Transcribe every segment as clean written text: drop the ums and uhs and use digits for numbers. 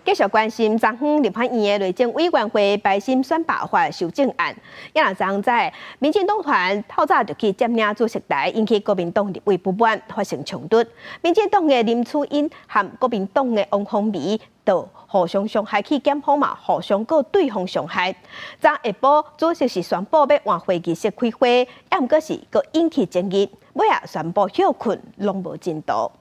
繼續關心昨昏立法院的內政委員會排審選罷法修正案，也若昨在民進黨團透早就去佔領主席台，引起國民黨立委不滿，發生衝突。民進黨的林楚茵和國民黨的王鴻薇就互相傷害去檢方嘛，互相告對方傷害。昨下晡主席是宣布欲換會議室開會，也毋過是閣引起爭議，尾仔宣布歇睏，攏無進度。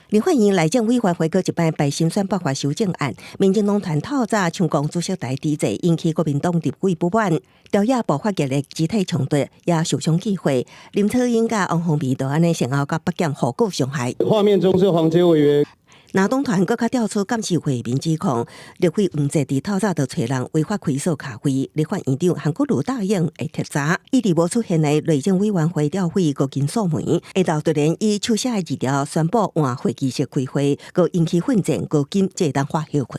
立法院內政委員會閣一擺排審選罷法修正案，民進黨團透早搶攻主席台抵制，引起國民黨立委不滿，朝野爆發激烈肢體衝突，也受傷機會。林楚茵佮王鴻薇就按呢先後佮北檢互告傷害。畫面中是黃捷委員。藍黨團閣較調出監視畫面指控，立委黃捷佇透早就揣人違法開鎖咖啡，立法院長韓國瑜答應會徹查。伊佇無出現的內政委員會調會閣緊鎖門，下晝突然以手寫的字條宣布換會議室開會，閣引起混戰，閣緊這當發歇睏。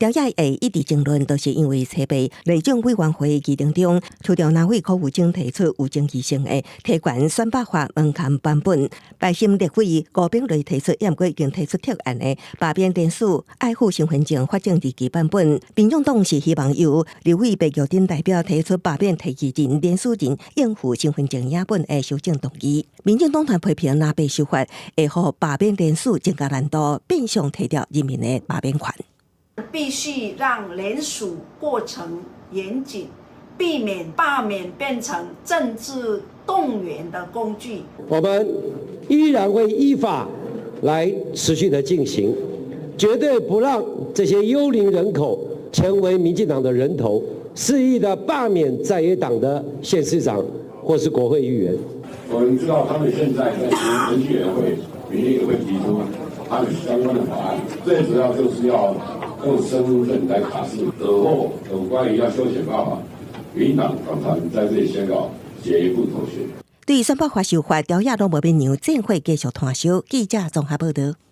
朝野會一直爭論，都是因為初八內政委員會議程中，除著藍委柯有菁提出有爭議性的提懸選罷法門檻版本，排審立委吳秉叡提出，也毋過已經提出特案的罷免連署愛護身份證法證日期版本。民眾黨是希望由立委白玉珍代表提出罷免提議人連署人應付身份證影本的修正動議。民進黨團批評藍白修法會予罷免連署增加難度，變相提掉人民的罷免權。必須讓聯署過程嚴謹，避免罷免變成政治動員的工具。我們依然會依法來持續的進行，絕對不讓這些幽靈人口成為民進黨的人頭，肆意的罷免在野黨的縣市長或是國會議員。我們知道他們現在在選舉委員會，明天也會提出他們相關的法案，最主要就是要用身份證來卡住，而後有關於要修選罷法，民黨黨團在這裡宣告絕不妥協。對選罷法修法，朝野攏無欲讓戰火繼續湠燒。記者綜合報導。